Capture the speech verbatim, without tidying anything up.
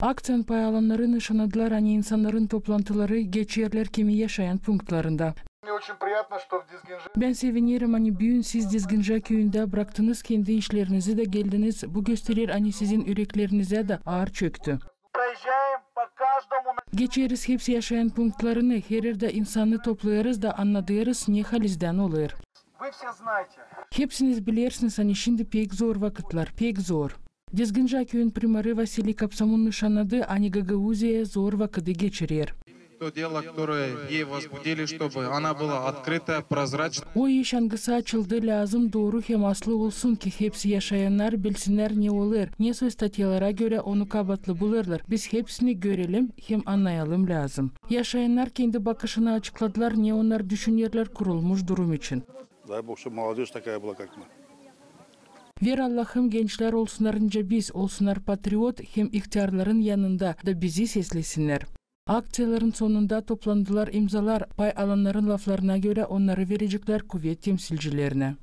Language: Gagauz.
Akţiyanın pay alannarı nışannadılar, ani insannarın toplantıları geçerlär kimi yaşayan punktlarında. Bän sevinerim, ani büün siz Dizginja küüyündä braktınız kendi işlerinizi dä geldiniz. Bu gösterer, ani sizin ürekleriniz dä aar çöktü. Geçeriz hepsi yaşayan punktlarını, hererdä insannı toplêêrız da annadêrız, ne halizdän olêr. Hepsiniz bilersiniz, ani şindi pek zor vakıtlar, pek zor. Dizginja küüyün primarı Vasiliy Kapsamun nışannadı, ani Gagauziyaya zor vakıdı geçirer. То дело, которое ей возбудили, чтобы она была открытая, прозрачная. O iş, angısı açıldı, lääzım dooru hem aslı olsun, ki hepsi yaşayannar bilsinnär, ne olêr, ne soy statyalara görä onu kabaatlı bulêrlar. Biz hepsini görelim hem annayalım lääzım. Yaşayannar kendi bakışını açıkladılar, ne onnar düşünerlär kurulmuş durum için. Дай Бог, чтоб молодёжь такая была, как мы. Ver Allahım, gençlär olsunnar nicä biz, olsunnar patriot hem ihtärların yanında da bizi seslesinnär. Akţiyaların sonunda toplandılar imzalar, pay alannarın laflarına görä, onnarı vereceklär kuvet temsilcilerinä.